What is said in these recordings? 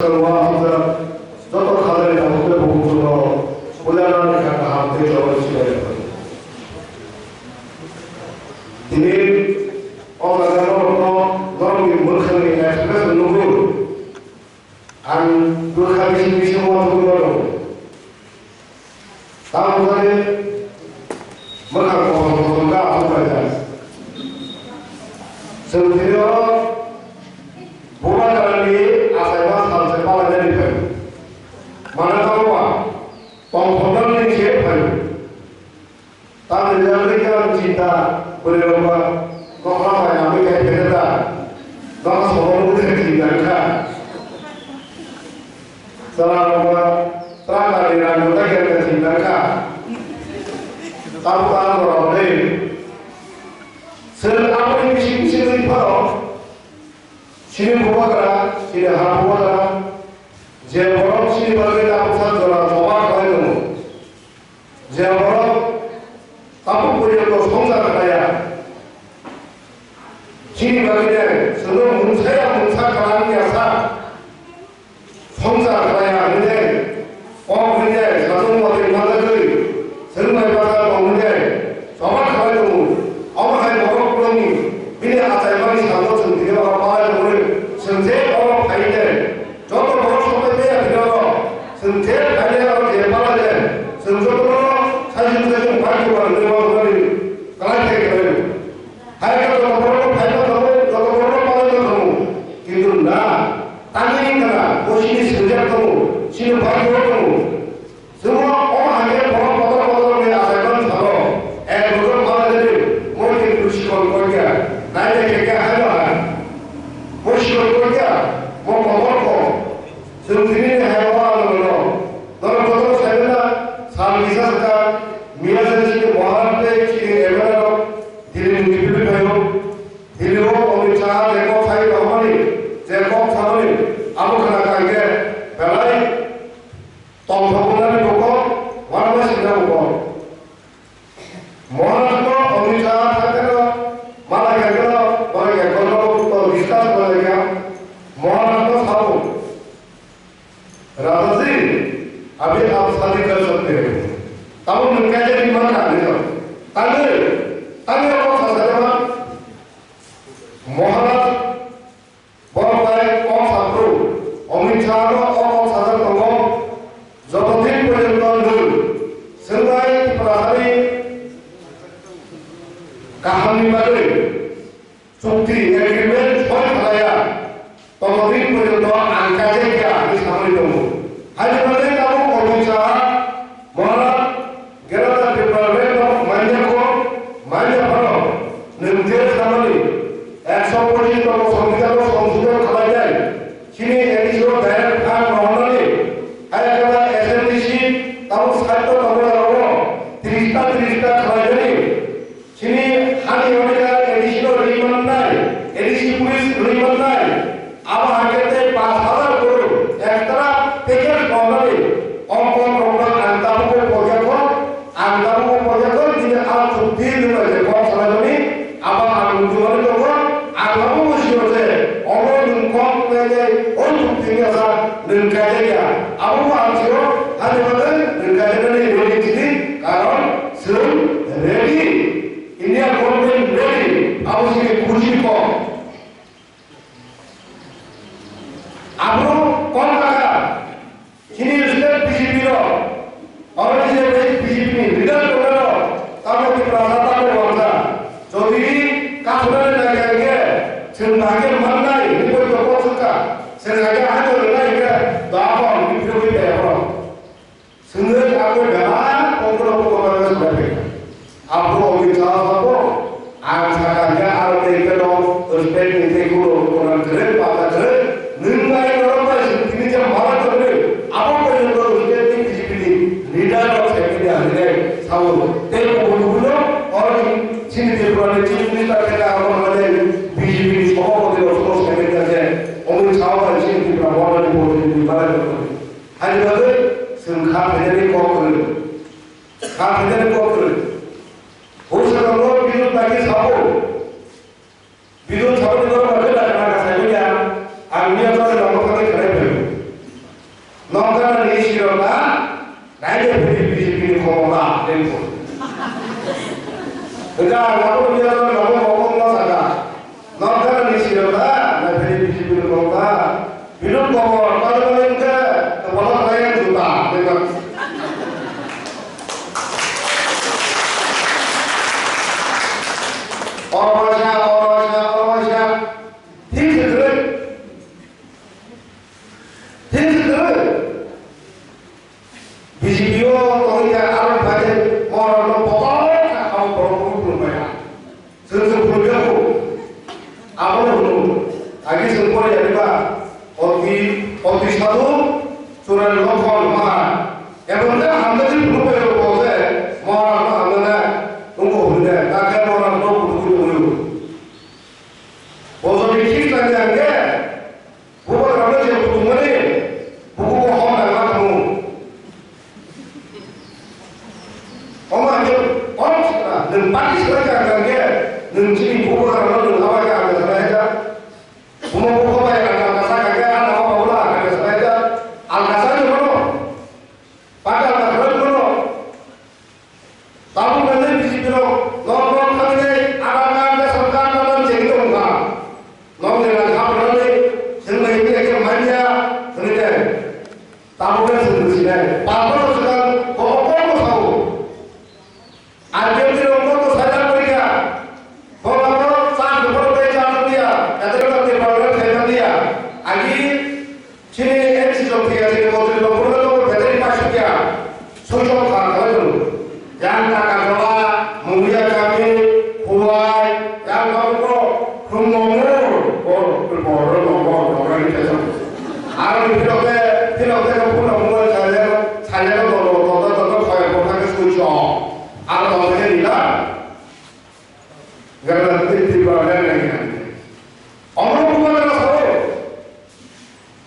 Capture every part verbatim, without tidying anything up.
Joto khalai tabuk tei bukhuk chwngno puila nani kha kaham tei joto sibai rwkha. Tini o jaga norokno norokni mwkhangni expression nugwi ang bwkha bising bising uansugwi mano. Tamoni mwkhang kosom kosom khe aswk khaijak. Chwng tini oro Bubagrani achaima salsa palainani phaio. Mane tamo ba, tongthoknani se phaio. Tamni jagwi khe ang chinta bwrwi rok ba nokha bai nangwi khe phede da. Nokha sobo nugwi khe chinta wngkha. Chwla rok ba tractor ni rang bo ta khe chinta wngkha. Tamo ta ang rok le. Sir aboni bising bising wi phano. Chini bubagra, chini ha bubagra, je borok chini bagwi tabuksa jora choba khlai tongo, je borok tabuk porjonto songchar khlaiya, chini bagwi de chwngno mungsa ya mungsa khlai ya sa, songchar khlaiya hinwi de, kok hinwi de, sajwk watwi manjagwi, chwng bai bwsa tong hinwi de, choba khlai tongo. Omo hai borok kwrwngni bini achaimani salo chwng tini oro palai tongo, chwng je oro phai de, joto borok sobai maya tini oro, chwng je phainai oro je palai de, chwng jotono saichung saichung bai chuba rwgwi ma rwgwi kwlai khe kwlai. Hai khe joto borokno phaima tongo, joto borokno palaima tongo. Kintu na, tangwi wngkha na, bo chini sinijak tongo, chini bagwi tongo. Chwngno omo hai khe borok bodol bodol wngwi achaiman salo, ek bojor palainani, mo kintu sikon koi kha, nai nai khe khe hai no hai. Mo sikon koi kha, mo kotor kho. Chwng tini ni hai o ano no. Norok joto sai manya, sal kisa sakha, miya se chini Maharaj tei chini M L A rok, Delhi ni P P P phaio, Delhi o Amit Shah je kok sai tongmani, je kok samani, abo khna kangkhe belai tongthok wngnani bo kok, uanama singna bo kok. Maharaj no Amit Shah thangkheno, malai kangkheno, bai kangkheno discuss khlaikha, Maharaj no sao, राजा जी, अभी आप शादी कर सकते हैं। Tamo nwng kaisa ri mankha hinwi sa. Tangwi, tangwi abo sa sa ma. Maharaj, borok bai kok sa phuru, Amit Shah no o kok sajak tongo. Joto din porjonto nwng swngbai Tiprasani kahamni bagwi chukti, agreement, soi khlaiya, totodin porjonto ang kaijak ya hinwi samani tongo. Haini bagwi tabuk Amit Shah Maharaj Greater Tipraland no manya kho, manya phano nwng je samani ekso pochis nombor Songbidan no songsodhon khlainai, chini A D C o direct fund rohornani, hai khe ba S M D C tabuk sait ta tongo aro tris ta tris ta khlainani. Chini hani odhikar A D C no ri mannai, A D C police ri mannai, abo hakhe tei pash hajar crore extra package rwnani o kok rokno ang tabukbo poikha kho, ang tabukbo poikha kho, nini a chukti nwng bai je kok salaimani, abo ang nukjagwi tongo, ang abo bujio je omo nwng kok nainai o chukti wngya sa nwng kaijakya, abo bo ang sio, hani bagwi nwng kaijaknani ready chini, karon Chwng ready, India government ready, abo chini khushi kok. Abo kok kha, chini state B J P rok, oro ni je B J P ni leader tongo, tamo Tiprasa tamo wangsa, jodi kathunani nai kha khe, chwng bahai khe mannai, hinwi kok swkha, chwng hai khe hano rwnai khe, doa kok hinwi phirogwi tei abo. Chwngno abo bebak kokno kokno sanai phaikha. Aphuru Amit Shah sabo, ang sakha khe aro tei khe no state ni tei kuno kokno kwrwi pata kwrwi nwng bai norok bai chwng tini je mala kwrwi abo porjonto state ni B J P ni leader rok sai tini ang tini sao tei kubun kubun no oro ni chini Tripura ni chief minister tei ang mane B J P ni sabhapati rok sai tini ang Amit Shah bai chini Tripura borok ni borok ni mala kwrwi. Haini bagwi chwng kha phainani kok kwrwi. Kha phainani kok kwrwi. Hwsa tongo bidut bai khe sabo. Bidut saboni borok bai khe dakna kha saimanya. Ang miya chwrai lama thangwi khanai phaio. Oro, oro, oro, oro, oro, oro, oro, oro, oro, oro, oro, oro, oro, thik se kwrwi. Thik se kwrwi. B J P o tongwi kha, aro phaikhe morokno botol kha, abo borok phuru phuru maya. Chwng chwng phuru phuru. Abono hwno. Agi chwng pori yariba. Oti, oti sadhu, churan lokhon maha. Ebong khe hamjagwi phuru phuru bo je, morokno hamjana. Nungo hwnde, takhe morokno phuru phuru phuru. Bo jodi thik tangya hwnkhe, bubagrano je kuthumani, bukubo hor nangma tongo. Omo hwnkhe, hor sikla, nwng party swlai kha hwnkhe, nwng chini bubagrano nwng abai kha hwnkhe swlai kha. Bumo buko bai ang kasa kha khe, ano babu la ang kasa kha khe, ang kasa ni bono. Patal ka khwlai bono. Tabuk nang B J P rok nok nok thangwi Aadhaar card, ration card, nanan chengwi tong kha. Nok ni rang hap rwni, chwng bai himya khe manya hwnwi de. Tabuk khe chwng buji nai. Pal bono swkang bo kok bo sao. R T F ni rok bo to sajak kori kha. Bo abo char bokhorok bai char liya, kaisa rok ni problem khai liya. Agi chini M C rok thik ya, chini mantri rok, bono to battery paisukya. Sojok kha khalai rok. Yang taka jola, Munguya kami, Khowai, yang kamu ko, Khummongur, bor, bor, bor, bor, bor, bor, ini cocok. Aro ni philok te, philok te ko phone mobile chale, chale ko, bor, bor, bor, bor, bor, bor, bor, bor, switch off. Aro bor, bor, ini lah. Gara tei Tripura Land Act ni. Omo bubagra sabo.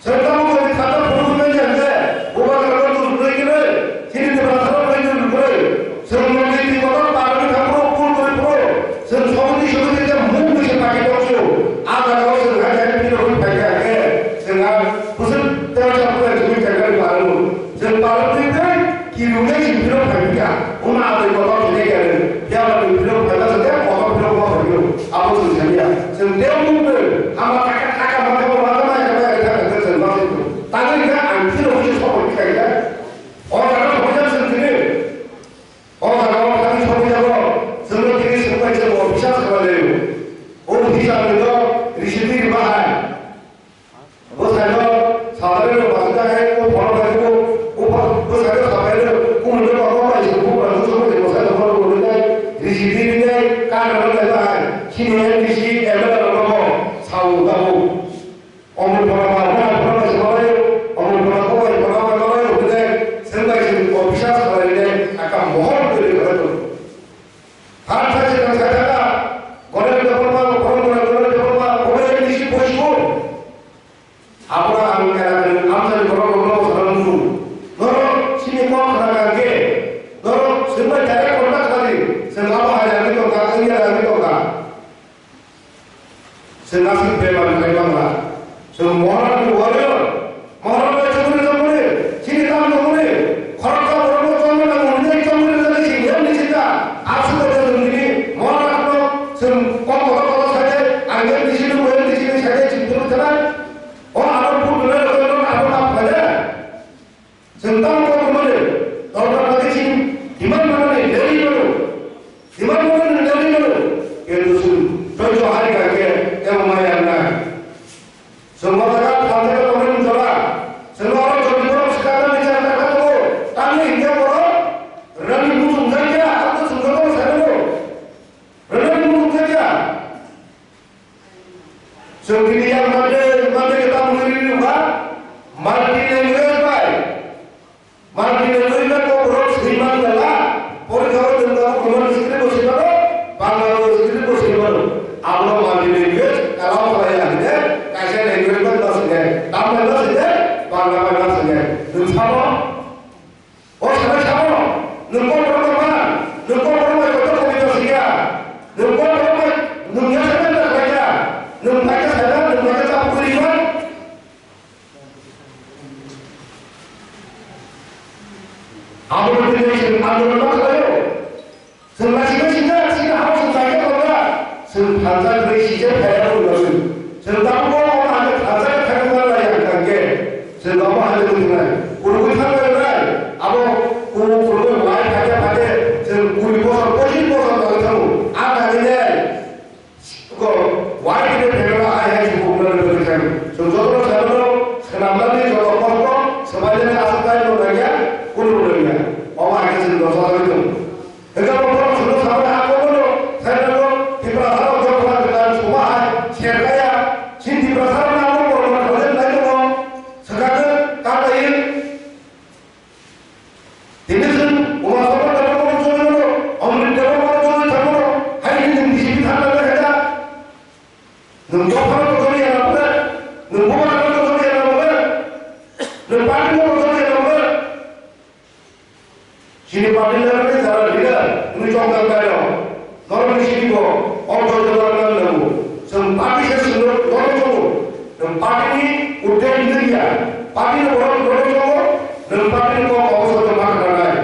Chwng tamo kori thata phuru phuru nai jang je. Bubagra no dus bwrwi kene. Chini Tripura sabo bwrwi kene bwrwi. Chwng mangwi twi kotor parwi thang phuru phuru kori phuru. Chwng somiti somiti je mung bwse paki tongsu. A jaga o chwng hai jani phiro phiro phai kha khe. Chwng ha bwswk tei sa phuru chwng jang kari parwi. Chwng parwi twi tei. Kirunai chwng phirok phaikha, wngma atwi kotor khe khe phiya ba twi phirok phaiba chwng khe kotor phirok ma phaikha, abo chwng saniya. Chwng tei wngmung twi ama kaka kaka ma kabo ma kama ya kama ya kaka kaka chwng ma sini. Tangwi kha ang phirok khe sok khe kha. O jaga o khe chwng tini. O jaga o khe sok khe jago. Chwng tini sok khe chwng officer khe ba le. O officer ni do risiti ri ba hai. Bwskango sabairok basukjaknai, o phoro bai o, o pha-, bwskango sabairok kumui rok bai se buphang rok sokoi bwskango phoro bo rinai, risi di rinai, kanrok bai bahai, chini M D C, M L A rok bo sao tabuk. Omo phoro ba, omo phoro bai se bahai, omo phoro bo bai, phoro bai bahai, omo bai se officer salai rinai, aka mohor twi rinai. Thar thar se thang sa thaka, gore de phoro ba, phoro gore de phoro ba, omo M D C boisu. Abono ang elakani amchani borok rokno sana nukgo. Norok chini kok khna kha khe, norok chwngno direct contact khlai di. Chwng abo hai rani tongkha, wngya rani tongkha. Chwng aswk bebak khai mangla. Chwng Maharani warrior. Maharani chongri chongri. Chini tam chongri. Khoroksa borokno chongri nango hwnwi chongri chongri chini yamni chita. Aswk khe chwng nini Maharani chwng kok kotor kotor sai de. Ang yamni chini, mo yamni chini sai de chwng chwng chwng. O aro put rwna rwna aro ma phaida. Chwng tamo kok rwmani, dorkar bagwi chini demand manani rally mano. Demand manani rally mano. Kintu chwng doijo hari kha khe tebo ma yangnai. Chwng bo jaga phalta khe tongnani jora. Chwng oro jodi borok swkang nani char ta kha tongo. Tamni hinkhe borok rally muchung jak ya, abo chwng jotono sai mano. Rwna ni mung khe kya? Chwng tini yang mande, mande khe tamo wngwi rw ba? Multi language bai. Multi language bai kok borok swi man ya la. Porikha o chwng tamo Roman script bo swi mano, Bangla script bo swi mano. Abo multi language allow khlai ya hwnkhe kaisa language bai ma swi nai. Tamo bai ma swi nai, Bangla bai ma swi nai. Nwng sabo? O sabai sabo, nwng kok borok bai ma, nwng kok borok bai kotor kotor sikya, nwng kok borok bai nwng ya sabai ta khlaiya, nwng bai khe sabai, nwng bai khe ta pukuri ma. Abo ni tini chwng andolon ma khlaio. Chwng naisingwi sijak, chini hao chwng chaikhe tongra. Chwng thansa kwrwi sijak khairok wngwi chwng. Chwng tabukbo omo hai khe thansa khe thangwi manlai ang thangkhe. Chwng omo hai wngwi thangnai. Phurugwi thangwi wngnai. Abo phuru phurugwi wai phaikhe phaikhe chwng kuri bosor, pochis bosor tangwi thango. A tangwi nai. Ko wai khe phegala ai hai se bumna le bwrwi thang. Chwng jotono saimano swnamnani joto kosto swbainani aswk tei bo nangya, kunu bo nangya. Omo hai khe chwng dosa tangwi tongo. Hwnkhe bo borok chwngno sabai ha kobono, Thairano Tiprasarok jotoni kwtal suma hai serkaya, chini Tiprasarokno abo borokno thangwi nai tongo, swkakhe katlaiwi. Tini chwng Uma Sokar Debbarma choli mano, Amrit Debbarma choli thang mano, hai ni chwng B J P thang nang khe da. Nwng dophano choli ya nang khe, nwng bubagrano choli ya nang khe, nwng party no choli ya nang khe. Chini party level ni jara leader, wngwi tongkha kairok. Norokni simi bo, o joto norokno nango. Chwng party se chwngno norok tongo. Nwng party ni uddek wngya, party ni borok norok tongo, nwng party ni kok obo soto ma khananai.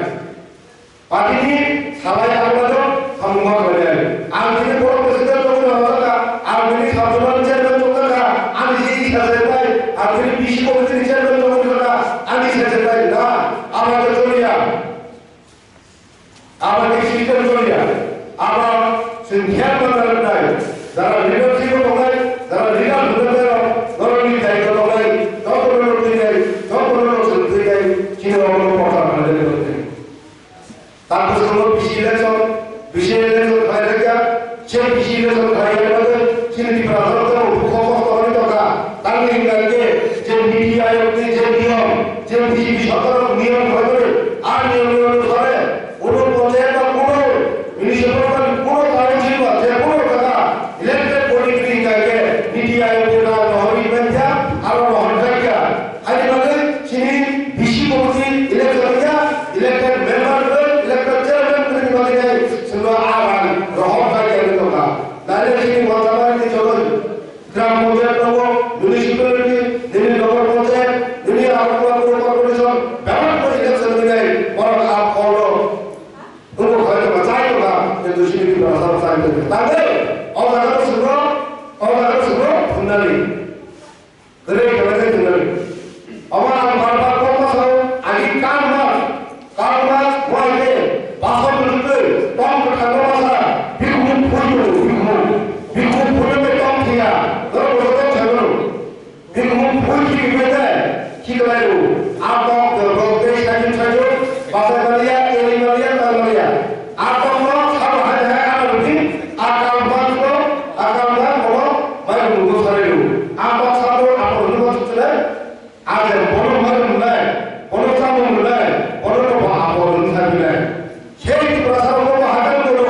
Party ni salai ang mano, samung ma khananai. Ang tini borok president tongwi rwjak kha, ang tini sub zonal chairman tongkha kha, ani je isa chairman, ang tini B C committee ni chairman tongwi rwjak kha, ani isa chairman na, ama khe choliya. Abo khe system choliya. Abo chwng khe ma narwknai. Jara leadership o tongnai, jara leader hwnwi tei rok, norokni daitw tongnai, jotono rok twi nai, jotono rok chwng twi nai, chini obono prochar khlainani bagwi. Tabuk chwngno B C election, B C election khlai rwkya, je B C election khlai rwkya, chini Tiprasa rok tei rok kok kok tongwi tongkha. Tamni hwnkha khe je niti ayog ni je niyom, je B J P sorkar rok niyom khlai rwdi, a niyom ni onusare Kuno panchayat ba kuno municipal ba kuno township ba je kuno jaga elected body ni hwnkha khe niti ayog ni rang rohorwi mankha, aro rohorjakya. Haini bagwi chini B C committee election ya, elected member, elected chairman ni bagwi nai chwngno a rang rohorjakya wngwi tongkha. Nai chini Mothamari ni jogoi Gram panchayat tongo, municipality, nini nagar panchayat, nini Agartala Puro Corporation, bebak ko election ni nai, borok a phono. Wngkha khlai tongkha, chai tongkha, kintu sini Tiprasa chai tongkha. Tangwi, o jaga o swngo, o jaga o swngo, thumnani. Kwrwi khlai khe thumnani. Omo ang bar bar kokma sao, agi Karl Marx, Karl Marx bo hai khe basa bwrwtwi tong kwthangno masa, bikhung phui tongo, bikhung, bikhung phui bai tong thwiya, norok bo tong thangmano. Bikhung phui thwi bai tei khiklai rw, a tong kwrwk tei sajwk sajwk, bachai maliya, eli maliya, tal maliya. A tongno sabo hai hai ano rwdi, a Karl Marx no, a Karl Marx bono mai rwmungno sarai rw. A tong sabo apo rwdi bo chukchwlai, a je bono mai rwnai, bono chamung rwnai, bono no bo apo rwng sai rwnai. Sei Tiprasa rok bo hakan bono.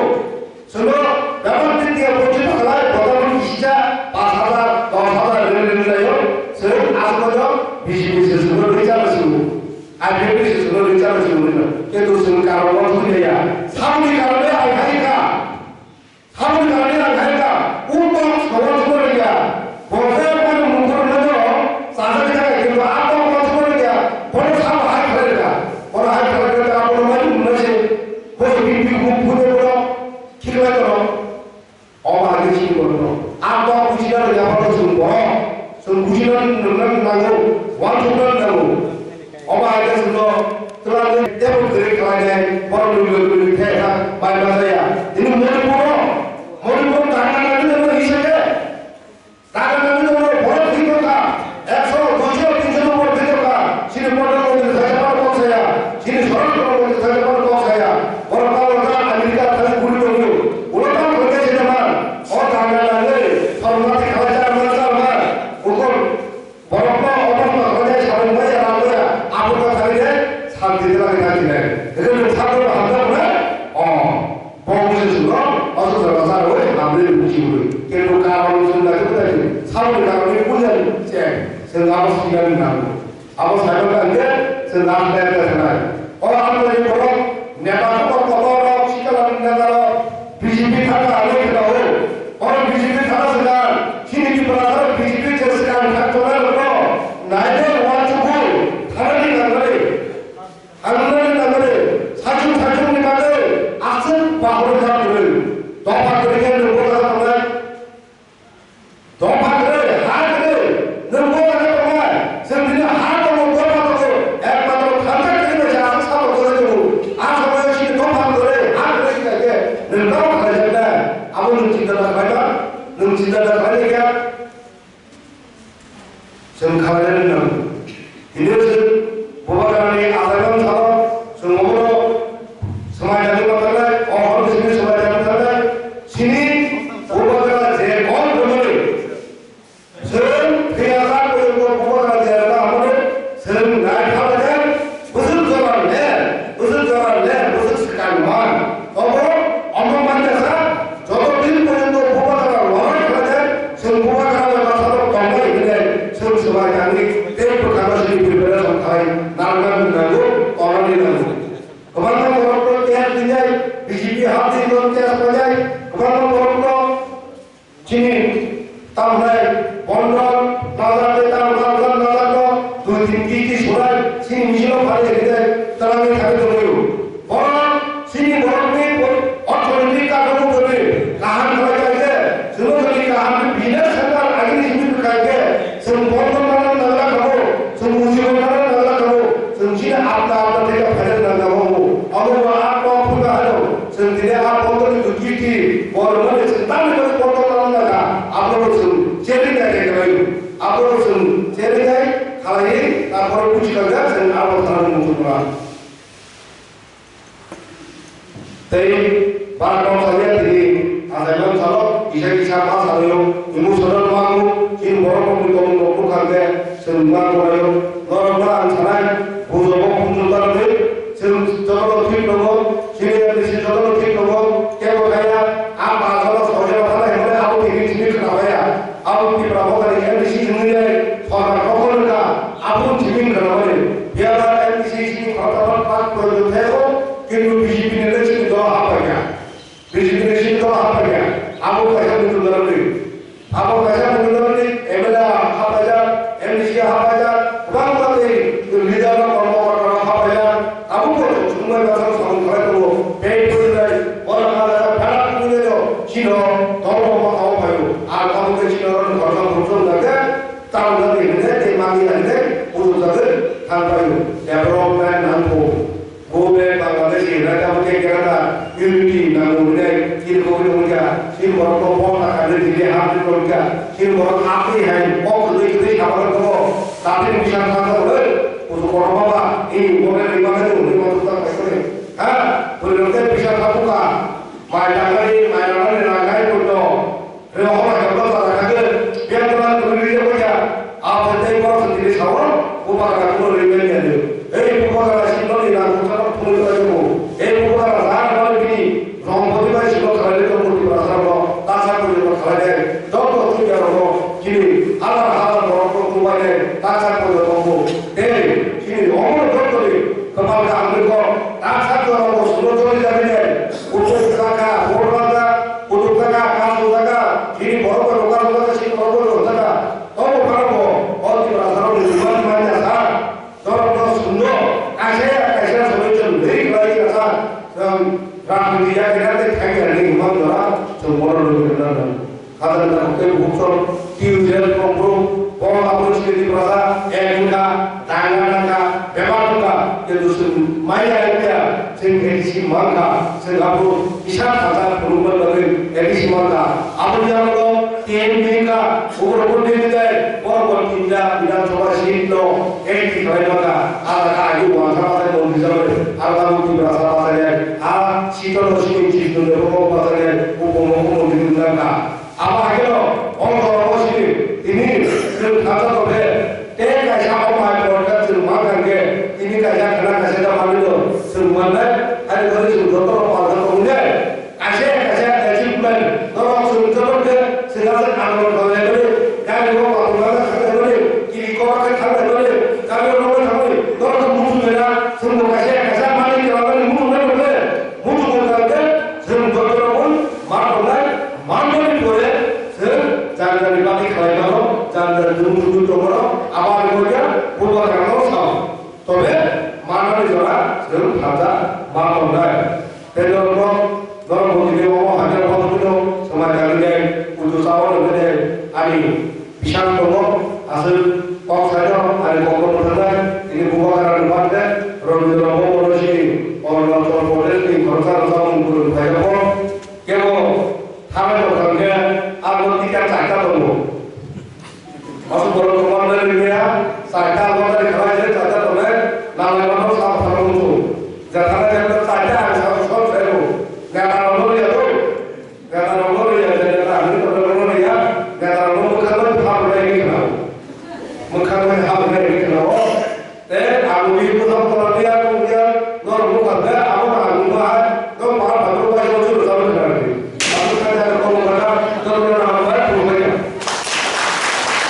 Chwngno bebak tin tiya bonchi thalai, bodol kisa pas hajar, dos hajar rwng rwng laio. Chwng aswk no B J P se chwngno rwng chama chwngno. I P F T se chwngno rwng chama chwngno rwng. Kintu chwng karon no thwi ya. Samni karon no ai khai kha. Samung kani ang hai ka, utok sawal sawal ya. Bose mani mungkur na jo, saja kita ka kintu atok sawal sawal ya. Bono sama hai khalai ka, bono hai khalai ka, bono mani mungkur na se. Bose bin bin mung pune bono, khiklai bono. Oma hai si bono. Atok buji na ya bono sung bono. Sung buji na nung na nung na go, wan sung na nung na go. Omo hai khe chwngno twlangwi teibo kwrwi khlainai, borokni logi logi khe kha bai ma jaya. Tini Manipur-o, Manipur-o daga nangwi tongma hisa khe, daga nangwi tongma borok thwi tongkha, ekso, duiso, tinso borok thwi tongkha. Chini Pradhan Mantri thai phano kok saya, chini Swarantra Mantri thai phano kok saya. Borok tamo ta America thani guli tongwi, ulo tamo thangkhe sinama, o daga nangwi, thorma thai khalai charma charma, ukol. Borokno obono hwnjai samung maya rangmaya, abo kha thani de santi de lagi thani de. Ede nwng sakno hamjakmani, o, bo buji suno, oso jora saroi, hamri buji ui. Kintu karon sung lagi buji, samung lagi buji che, sung abo sinani nango. Abo saimang kangke, sung last time de sanai. O ang tei borok neta kotor kotor rok, sikala neta rok, B J P thangka hinwi kheno o. Oro B J P thangka swkang, chini Tiprasa rok B J P je swkang thang tongnai rokno nainai uansukgo thanani nangmani. Thangnani nangmani. Saichung saichung ni bagwi aswk bahai jak kwrwi. Dopha kwrwi khe nwng bo jak tongnai. Dopha kwrwi, ha kwrwi, nwng bo jak tongnai. Chwng tini ha tongo. Bubagrani achaimani salo chwng obono swmai tangwi ma thangnai, o horni simi swmai tangwi thangnai, sini Bubagra je kon rwmani, chwng thwiyajak porjonto Bubagra je rwna hamani, chwng nai kha baikha, bwswk jora le, bwswk jora le, bwswk swkang man. Obo omo manya sa, joto din porjonto Bubagra loroi khlai de, chwng Bubagra bai bwsarok tongnai hinwi chwng swmai tangwi tei bwkhano sini preparation khlai narwkna nango, tongnani nango. Kwbangma borokno test rinai, B J P hapdi non test painai, kwbangma borokno chini tamnai bondo nazar de tam nazar nazar no dui tin kg surai chini machine o phari rinai twlangwi thangwi tongwi. Borok chini borokni orthodoksi kakrwng kwrwi kaham khlai kha khe, chwng kwrwi kaham khe business center agini simi kha khe, chwng bondon manna nangla khamu, chwng ujibo manna nangla khamu, chwng chini apna apna theka phaina nangla khamu. Abo bo a kok phuka hano, chwng tini a bondon ni duty ki, bor mani chwng tamni bagwi bondon manna nangla, abo bo chwng cheri nai khe khlai, abo bo chwng cheri nai khlai, tarpore buji kha khe chwng abo thana muchung kha. Tei bar kok salia tini achaimani salo kisa kisa ma salio, emotional mango, chini borok rokni tongmung rok bwkha khe chwng ma koraio. Norok no ang sanai, bujo bo phunjul tar twi, chwng jotono thik tongo, chini M D C jotono thik tongo, kebo kaya, a ba joto soja thana hwnwi abo tini tini khna baya. Abo Tipra Mothani M D C wngwi nai sorkar kokol wngkha, aboni thiming gwnangmani. Phiya ba M D C sini khoroksa phano pak proyojak thaibo, kintu B J P ni le sini dol haphaikha. B J P ni sini dol haphaikha. Abo kaisa muchung gwnangni. Abo kaisa muchung gwnangni M L A haphaijak, M D C haphaijak, kwbangma tei leader rok, kormokorta rok haphaijak. Abo bo chwng chwngbai masa samung khlai tongo. Pet phurinai, borok haphaijak, pherak phurinai rok, sino dol rok ma tamo phaio. Ar abo khe chini oro ni khoroksa khoroksa wngkha khe, tamjani hinwi tei manlina hinwi bujukjagwi thang phaio. Development nangkho. Bo be Bangladesh ni rajya bo khe kerana unity nango hinwi chini kok ni wngkha. Chini borok bo phone ta kha hinwi chini hap ni wngkha. Chini borok hap ni hai kok kwtwi kwtwi sabo tongo. Tati ni bisa thang tongo le. Kusu kono baba, ini bo be rimani hinwi kono ta khai kore. Ha? Bwrwi rok khe bisa thabuka. Mai tangmani, mai rangmani rangai kono. Reo homa jabra jara kage, biang tona tuli ri jabo ya. Apo tei borok tini sawo, bubagra kuno ri ben ya de. Ei bubagra si noni na kuno kuno ri jabo. Ei bubagra na na bini, rong bodi bai si no khalai de, murti bara sa no, ta sa ko no khalai de. Dok dok tu ya ro, kini, hala hala borok ko tu bai de, ta sa ko no ko. Ei, kini, omo dok dok ni, kepal ka ang ko, ta sa ko no ko, suno joli jabi de. Kutuk saka, borok ka, kutuk saka, kasu saka, kini borok ko lokal saka, sini borok ko lokal saka. Tobo phano bo, o Tiprasa rok ni bumani manya sa. Norok no sundo, kaisa ya kaisa solution dei khlai ya sa. Rang, rang ni ya kena te thang ya ni bumang dora, chwng borok rok ni na na. Kadang tak ke bukso, T U Z kongkru, bong abun sini Tiprasa, ek wngkha, danga wngkha, bebak wngkha, kintu chwng maya wngya, chwng A D C mankha, chwng abo kisa thangsa phunukna bagwi A D C mankha. Aboni yagulo T M P wngkha, ugrobondhi wngkha, borok bo tinta Bidhan Sabha seat no A D C khlai mankha. Ada kha agi wansa masai montri jabari, ada kha Tiprasa masai, ha, sito no sini chief no debo masai, upo moko montri wngkha. Abo hai kheno, o jorao sini, tini chwng khacha tongkhe, tei kaisa o mai porkha chwng ma kangkhe, tini kaisa khna kaisa da manwi no chwng mannai, hai kheno chwng joto rok palsa tongkhe, kaisa kaisa achievement, norok chwng joto khe chwng aswk andolon khlaimani, gari o pathor ma khlaimani, kiri kok khe thanglai mani, gari o nokle thangmani, norok chwng muchung mena, chwng bo kaisa kaisa manwi khlaimani muchung mani, muchung mani khe chwng joto rok ma tongnai. Manmani pore chwng janjani bagwi khlai mano, janjani nwng tubui tongmano, aboni bagwi bubagrano sao. Tobe manmani jora chwng hamjak ma tongnai. Tei norokno, norok bo tini omo hamya photo phano swmai tangwi nai, uju sao rwgwi nai, ani bisas tongo, aswk kok saino ani kokno mwthangkha, tini bubagrani bagwi Rabindra Mongol sini Arunachal Pradesh ni khoroksa rwchapmung kwrwng phaijak kho. Kebo thanai rok thangkhe abo ticket charta tongo. Aswk borok kwbangma rimya, charta